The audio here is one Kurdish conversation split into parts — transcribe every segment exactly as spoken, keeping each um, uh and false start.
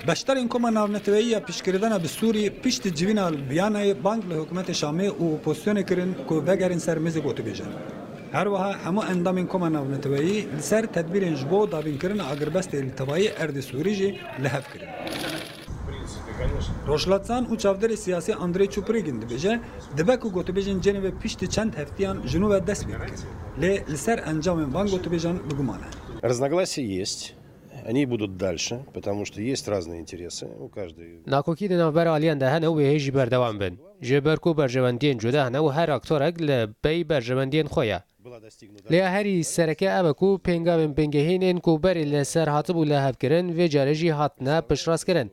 Beşdarên Koma Navneteweyî ya Piştgirêdana bi Sûrî piştî civîna li Viyanayê bang li hikûmetê Şamê û opozisyonê kirin ku vegerin ser mêzê gotûbêjan. Her wiha hemû endamên Koma Navneteweyî li ser tedbîrên ji bo dabînkirina agirbestê li tevayî erdê Sûrî jî li hev kirin. Rojhilatzan û çavdêrê siyasî Andrei Çuprigin dibêje, dibe ku gotûbêjên Cenevê piştî çend heftiyan ji nû ve dest pê bikin. Lê li ser encamên van gotûbêjan bi guman e. Разногласия есть. Они будут дальше, потому что есть разные интересы у каждой. Nakokî di navbera aliyan de hene û wê hê jî berdewam bin. Ji ber ku berjewendiyên cuda hene û her aktorek li pey berjewendiyên xwe ye. Lê ya herî sereke ev e ku pêngavên bingehîn ên ku berê li ser hatibû lihevkirin, vê carê jî hatine piştrastkirin.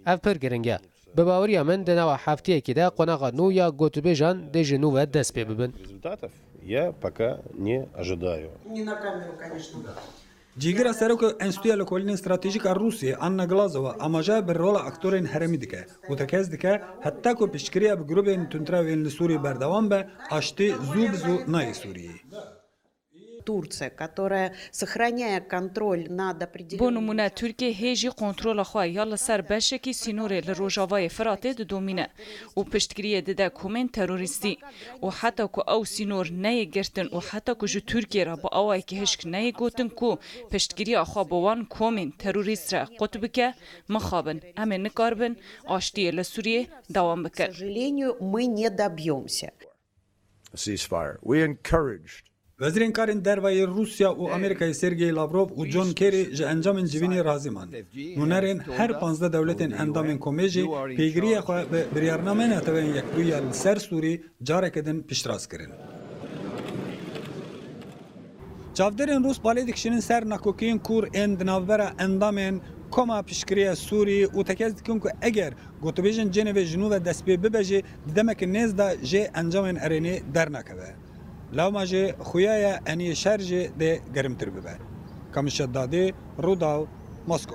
Ev pir giring e. Bi baweriya min di nava heftiyekê de qonaxa nû ya gotûbêjan dê ji nû ve dest pê bibin. Результатов я пока не ожидаю. Не на камеру, конечно. Cîgira serokê Enstitûya Lêkolînên Stratejîk a Rûsiyê, Anna Glazova, amaje bi rola aktorên herêmî dike û tekez dike, heta ku piştgiriya bi grûbên tundrewên li Sûriyê berdewam be, aştî zû bi zû nayê Sûriyê. Турция, которая, сохраняя контроль над определёнными... Bo nimûne, Tirkiye hê jî kontrola xwe ya li ser beşekî sînorê li rojavayê Firatê didomîne û piştgiriyê dide komên terorîstî û heta ku ew sînor neyê girtin û heta ku ji Tirkiye re bi awayekî hişk neyê gotin ku piştgiriya xwe bi wan komên terorîst re qut bike, mixabin em ê nikaribin aştiyê li Sûriyê dewam bikin. К сожалению, мы не добьёмся. Ceasefire. We encouraged Wezîrên Karên Derve yê Rûsya û Amerîkayê Sergey Lavrov û John Kerry ji encamên civînê razî man. Nûnerên her panzdeh dewletên endamên komê jî pêgiriyê xwe bi biryarnameyên Neteweyên Yekbûyî ya li ser Sûrî careke din piştrast kirin. Çavdêrên Rûs balê dikişînin ser nakokiyên kûr ên di navbera endamên Koma Piştgiriya Sûrî û tekez dikin ku eger gotûbêjên Cenevê ji nû ve destpê bibe jî, di demeke nêz de jê encamên erênî dernakeve. Lewma jî xuya ye eniyê şer jî dê gerimtir bibe. Kamişet Dadî, Rûdaw, Moskva.